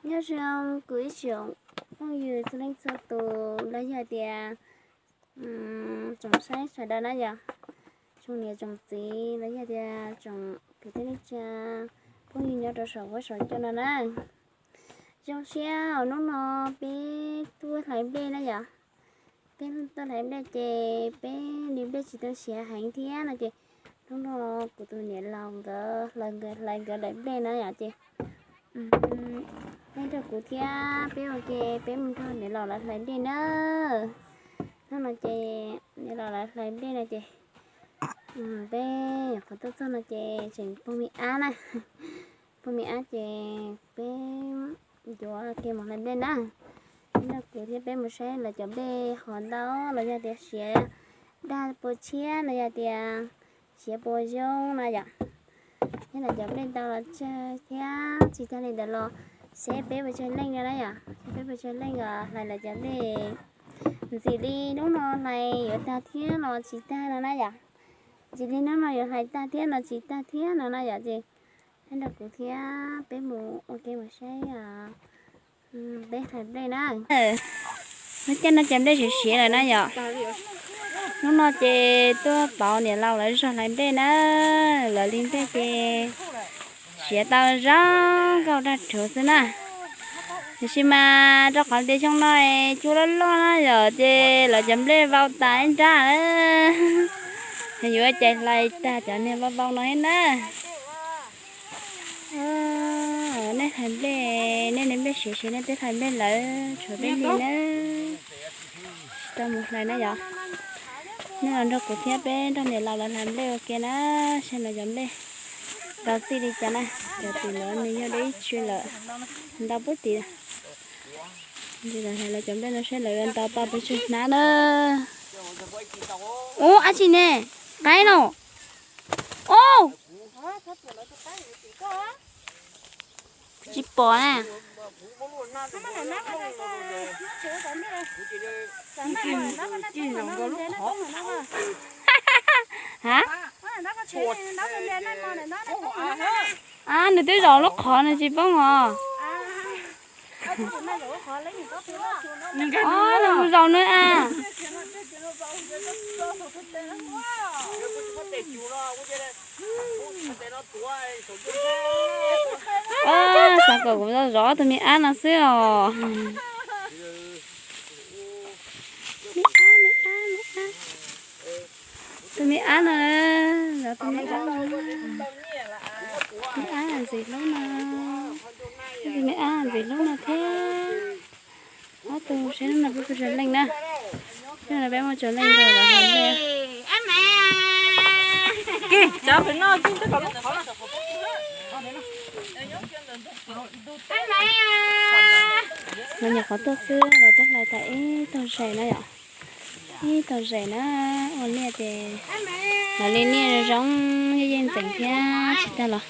Nyob zoo kuv ib tsoom phooj ywg txhua leej txhua tus los yog tias tsoom saib sawv daws na yom, tsoom niam tsoom txiv los yog tias tsoom kwv tij neej tsa phooj ywg nyob rau saum huab saum cua no na. Zoo siab uas hnub no peb tuaj hlais nplej na yom. Peb tuaj hlais nplej ces peb li nplej tsis tau siav heev thiab no ces hnub no kuv tus niam laus nkawd hlais nkawd hlais nplej na yom ces peb nrog kuv thiab peb ua ke peb mus nrog niam laus lawv hlais nplej na. Hnub no ces niam laus lawv hlais nplej no ces peb nyuam qhuav tuaj txog no ces tseem pog me ab na, pog me ab ces peb yuav ua ke mus hlais nplej na. Peb nrog kuv thiab peb mus saib lawv cov nplej hov ntau los yog tias siav dag puas tshiab los yog tias siav puas zoo na yom. Thiab lawv cov nplej ntau los tsawg thiab tsis tag li ntawd los seb peb puas tsawg leej no na yom, seb peb puas tsawg leej os hlais lawv cov nplej. Ntxim li hnub no hlais yuav tag thiab los tsis tag no na yom, ntxim li hnub no yuav hlais tag thiab los tsis tag thiab no na yom ces peb nrog kuv thiab peb mus ua ke mus saib peb hlais nplej na. Lub caij no ces nplej siav siav lawm na yom. Hnub no ces tuaj pauv niam laus lawv zog hlais nplej na, lawv li nplej ces siav tau zoo nkauj daj rhuv xwb na. Tiam sis mas rau qhov tias xyoo no cua loj loj na yom ces lawv cov nplej vau tas ib nrab. Yuav cais hlais tag cov niag vau vau no thiab na. Nej hlais nplej, nej li nplej siav siav nej twb hlais nplej lawm, tshuav peb li na. Tsis tau mus hlais na yom. Nej los nrog kuv thiab peb nrog niam laus lawv hlais nplej ua ke na, saib lawv cov nplej ntau txij li cas na. Cov tim no nws yog deb ib tsi lawm, ntau puag tim. Ntsis los hlais lawv cov nplej no saib lawv yuav ntau tau pes tsawg hnab na. Ub, dab tsi ne? Qaib no. Ub, tsis pom na. Ha, nws twb zaum lub qhov nws tsis poob os. Nws mus zaum nws a. Xav kom kuv zov zov tus me ab no xwb os. Me ab, me ab, me ab. Tus me ab no, zov tus me ab no. Me ab ntxim hlub no. Tus me ab ntxim hlub no thiab. Ob tug saib hnub no peb puas tsawg leej na. Hnub no peb muaj tsawg leej nkaus lawm. Lawv nyuam qhuav tuaj xwb, lawv tuaj hlais tau ib tog zais na yom. Ib tog zais na, ua liaj ces lawv li liaj zoo yeej yeej ntxeev thiab tsis tag los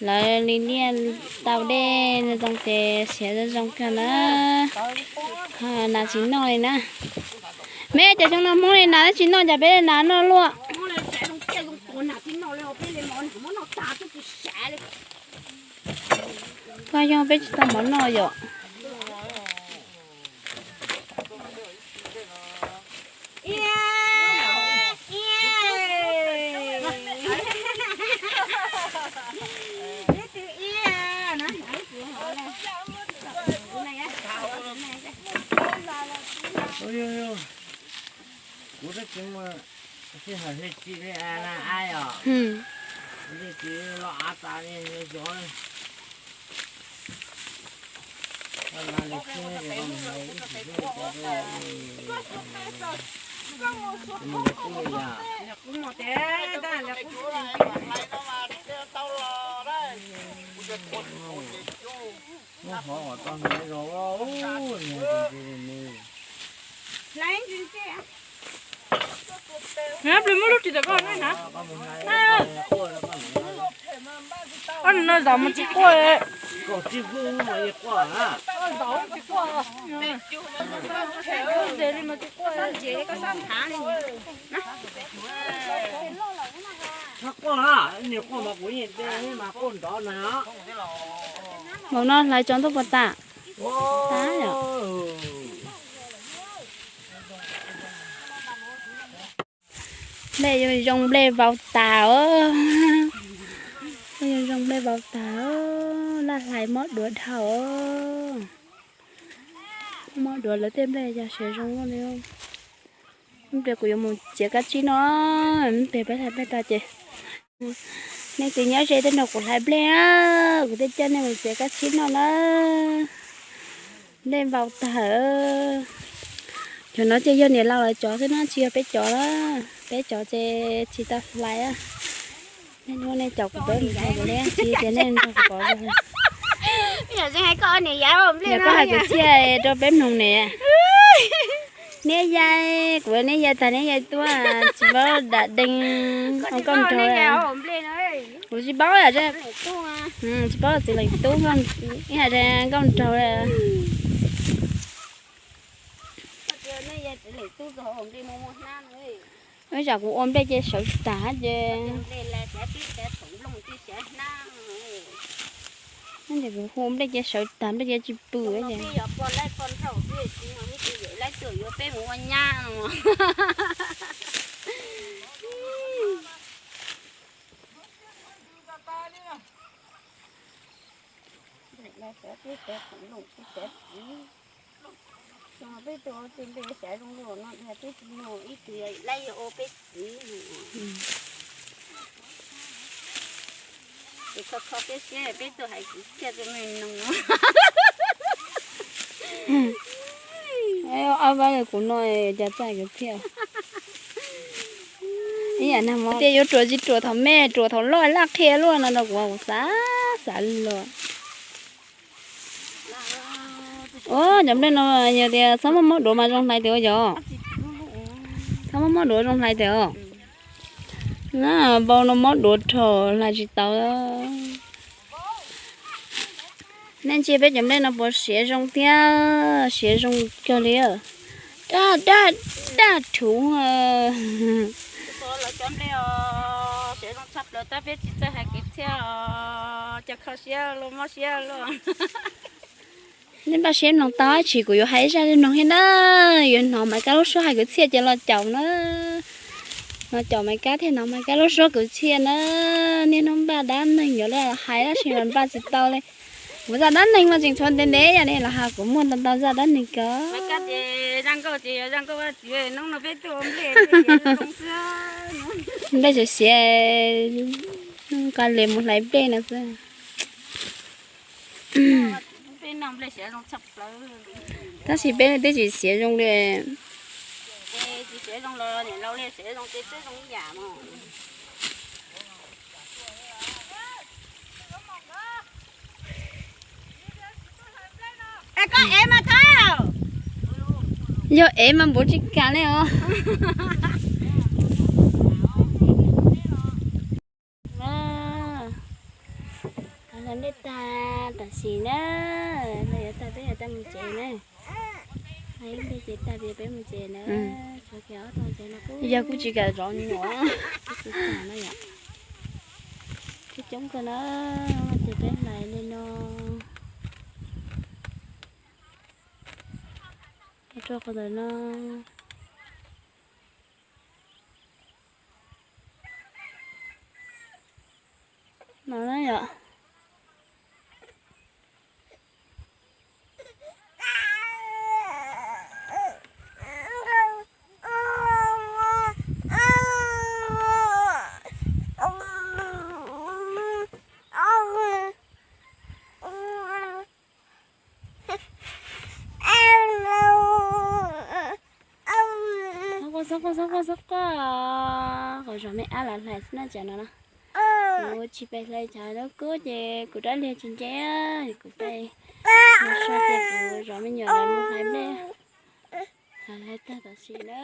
lawv li liaj tau dej zoo ces siav zoo zoo kawg na. Nas tsis noj li na. Me cov xyoo no Hmoob li nas tsis noj, cas peb li nas noj luaj. Paj xyoo peb tsis tau mov noj yom. Kuv twb tsis muaj sij hawm hli tsis li na ai os. Li tsis los av tas li zov. Mus hov kom tau hnav zog. Plis muab lub ris tom koj na. Ob nws no zaum mas tsis quaj. Zaum tsis quaj. Lub ris li mas tsis quaj. Txhob quaj, niag quaj mas kuv yeej de mas quaj nrov na. Npaum no hlais tso ntuj puas tas? Tas yom. Nplej yuav zoo nplej vau tas os. Nplej yuav zoo nplej vau tas os, laj hlais mob duav dhau. Mob duav lawv tej nplej yog siav zoo luaj li. Ib pliag kuv yuav mus txiav kab tsib noj, ib pliag peb hlais nplej tas ces nej tsis nyob ze tej nrog kuv hlais nplej na, kuv thiaj coj nej mus txiav kab tsib noj na. Nplej vau tag. Cov no ces yog niam laus lawv cov xwb na, tsis yog peb cov na. Peb cov ces tsis tau hlais. Nej nyob nej cov kuv peb mus hlais kuv li, tsis tias nej nrog kuv pov. Yog koj hais kwv txhiaj rau peb mloog ne. Niam yais, kuv niam yais tag niam yais tuaj, tsis paub dam dees nkauj nraug. Kuv tsis paub, tsis paub txiv leej tub, ib hais tias nkauj nraug. Ib tsam kuv ua nplej ces sawv tag ces, kuv ua nplej ces sawv tag nplej ces tsis pw ces. Peb tug ua txiv nplej xyav zoo li no, peb tsis muaj ib tug laib yuav ua peb txiv. Ces kho kho siab siab peb tuaj hais kwv txhiaj rau nej mloog. Ob pab kuv no cas txawj hais kwv txhiaj. Ib yam nag hmo tias yuav ruam tsis ruam thaum me ruam thaum loj laj qhia luaj no no kuv, kuv xav xav los. Ua cov nplej no yog tias txhob muaj mob duav mas zoo hlais tiag yog. Txhob muaj mob duav zoo hlais tiag os. Na npau no mob duav dhau hlais tsis tau. Nej ntsia peb cov nplej no puas siav zoo thiab, siav zoo kawg li. Daj daj daj rhuv. Lawv cov nplej os, siav zoo tshaj plaws tab peb tsis txawj hais kwv txhiaj os, cas kho siab luaj mob siab luaj. Nej npaj siab mloog tau ib chim kuv yuav hais ib zaj li mloog thiab na, yuav hnov Maiv Kab lub suab hais kwv txhiaj ces los caum na. Los caum Maiv Kab thiaj hnov Maiv Kab lub suab kwv txhiaj na. Niaj hnub npaj dab neeg yuav hais tab sis mas npaj tsis tau li. Kuv zaj dab neeg mas tseem tshuav ntev ntev yom, nej los hais kuv muaj ntau ntau zaj dab neeg ko. Nplej siav siav, nqa li mus hlais nplej no xwb. Tab sis peb twb tsis siav zoo li. Yog ev mas npaum tsis kam li os. Hlais nplej tag tam sim na, hlais yuav tag peb yuav tau mus tsev na. Hlais nplej ces tag peb mus tsev na. Yog kuj tsis kam zov nyuam. Coob coob kawg na, ces peb hlais li no. Rau qhov ntawm no. No na yom. Xab quaj xab quaj xab quaj xab quaj, kom zov me ab los hlais xwb na tsam no na. Kuv tsis pes hlais tsam lub kub ces kuv rab liag tsis nce, kuv pes so ces kuv zov me nyuam los mus hlais nplej. Hlais tag tam sim na.